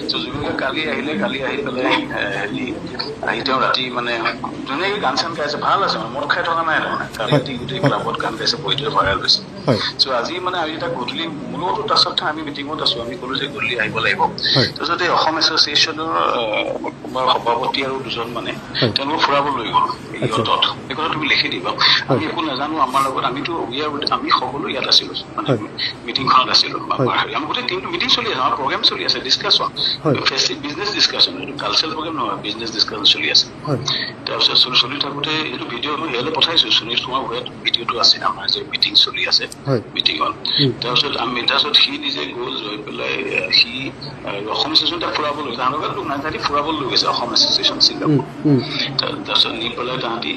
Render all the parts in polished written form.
চ' জুবিন গাৰ্গ কালি আহিলে। কালি আহি পেলাই হেৰি আহি তেওঁ ৰাতি মানে ধুনীয়াকে গান চান গাই আছে, ভাল আছে, মানে মদ খাই থকা নাই। তাৰমানে কালি ৰাতি গোটেই ক্লাবত গান গাইছে, বহিটো ভাইৰেল হৈছে। চ' আজি মানে আমি তাক গধূলি, মোৰ লগতো তাৰপিছত আমি মিটিঙত আছো, আমি ক'লো যে গধূলি আহিব লাগিব। তাৰপিছত এই অসম এছ'চিয়েশ্যনৰ সভাপতি আৰু দুজন মানে তেওঁলোকক ফুৰাব লৈ গ'ল ইয়টত। এই কথা তুমি লিখি দিবা। আমি একো নাজানো। আমাৰ লগত আমিতো আমি সকলো ইয়াত আছিলো, মানে মিটিংখনত আছিলো। আমাৰ গোটেই টিমটো, মিটিং চলি আছে, আমাৰ প্ৰগ্ৰেম চলি আছে, ডিছকাশ্যন, বিজনেছ ডিছকাশ্যন, এইটো কালচাৰেল প্ৰগ্ৰেম নহয়, বিজনেছ ডিছকাশ্যন চলি আছে। তাৰপিছত চলি থাকোঁতে এইটো ভিডিঅ' মই ইয়ালৈ পঠাইছো, সুনীল কুমাৰ ভূঞাত ভিডিঅ'টো আছে আমাৰ যে মিটিং চলি আছে মিটিঙত। তাৰপিছত সি নিজে গ'ল, গৈ পেলাই সি অসম এছ'চিয়েশ্যন তাক ফুৰাব লৈ, তাহাঁতৰ লোক নাই, তাহাঁতি ফুৰাবলৈ লৈ গৈছে অসম এছ'চিয়েশ্যন ছিংগাপুৰ। তাৰপিছত নি পেলাই তাহাঁতি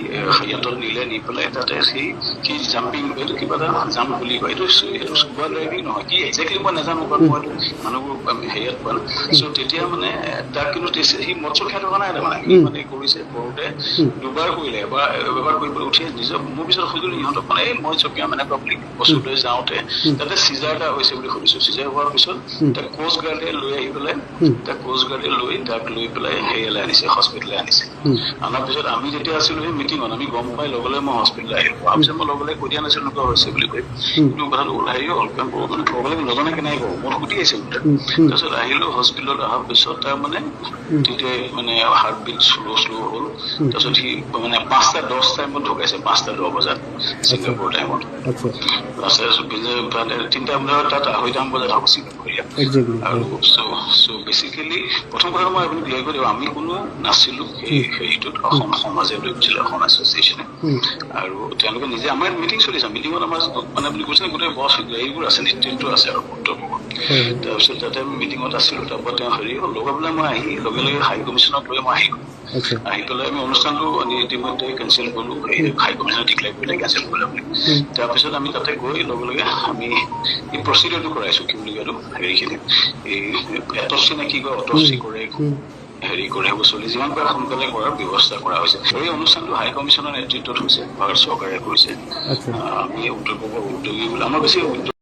ইয়াতত নিলে, নি পেলাই তাতে সি সি জাম্পিং, এইটো কিবা এটা জাম্প বুলি কয়, এইটো সেইটো স্কুবা ড্ৰাইভিং নহয় কি একজেক্টলি মই নাজানো, কাৰণ মই মানুহবোৰ হেৰিয়াত পোৱা নাই। চ' তেতিয়া মানে তাক কিন্তু সি মদ চদ খাই থকা নাই, তাৰমানে সি মানে কৰিছে, কৰোঁতে দুবাৰ কৰিলে। এবাৰ এবাৰ কৰি পেলাই উঠি নিজৰ মোৰ পিছত সুধিলো ইহঁতক, মানে এই মই জপিয়াম এনেকুৱা বুলি বস্তু লৈ যাওঁতে তাতে চিজাৰ এটা হৈছে বুলি সুধিছো। চিজাৰ হোৱাৰ পিছত তাক কোষ্ট গাৰ্ডে লৈ আহি পেলাই, তাক কোষ্ট গাৰ্ডে লৈ তাক লৈ পেলাই হেৰিয়ালৈ আনিছে, হস্পিটেললৈ আনিছে। অনাৰ পিছত আমি যেতিয়া আছিলো সেই মিটিঙত, আমি গম পাই লগে লগে মই হস্পিটেললৈ আহিলো। অহাৰ পিছত মই লগে লগে কৈ দিয়া নাছিলো এনেকুৱা হৈছে বুলি কৈ, কিন্তু কথাটো হেৰি হ'ল, কাৰণ মানে প্ৰব্লেম নজনে কেনেকে কওঁ, মই সুধি আহিছিল। তাৰপিছত আহিলো হস্পিটেলত। অহাৰ পিছত তাৰ মানে তেতিয়া মানে হাৰ্ট বিট শ্ল' শ্ল' হ'ল। তাৰপিছত সি মানে 5টা 10 টাইমত ঢুকাইছে, 5টা 10 বজাত ছিংগাপুৰ টাইমত। তাৰপিছত 3টা বজাত তাত 2:30 বজাত হ'ব ছিংগাপুৰীয়া। আৰু চ' বেচিকেলি প্ৰথম কথাটো মই আপুনি ক্লিয়াৰ কৰি দিওঁ, আমি কোনো নাছিলো সেই হেৰিটোত। অসম সমাজে লৈ গৈছিলে, অসম এছ'চিয়েশ্যনে, আৰু তেওঁলোকে নিজে, আমাৰ মিটিং চলিছে, মিটিঙত আমাৰ মানে আপুনি কৈছে গোটেই বছ হেৰিবোৰ আছে, নেতৃত্ব আছে আৰু উত্তৰ পূবত। তাৰপিছত তাতে আমি মিটিঙত আছিলো। তাৰপৰা তেওঁ হেৰি হ'ল, লগে পেলাই মই আহি লগে লগে হাই কমিশ্যনক লৈ মই আহি গ'লো। আহি পেলাই আমি অনুষ্ঠানটো ইতিমধ্যে কেঞ্চেল কৰিলো, হাই কমিশ্যনে ডিক্লেয়াৰ কৰিলে কেঞ্চেল কৰিলে বুলি। তাৰপিছত আমি তাতে গৈ লগে লগে আমি এই প্ৰচিডিউৰটো কৰাইছো, কি বুলি কয় এইটো হেৰিখিনি, এই এটপচি নে কি কয়, অটপচি কৰে, হেৰি কৰে, সেইবোৰ চলি যিমান পাৰে সোনকালে কৰাৰ ব্যৱস্থা কৰা হৈছে। এই অনুষ্ঠানটো হাই কমিশ্যনৰ নেতৃত্বত হৈছে, ভাৰত চৰকাৰে কৰিছে। আমি উত্তৰ পূবৰ উদ্যোগী বুলি আমাৰ বেছি উদ্যোগ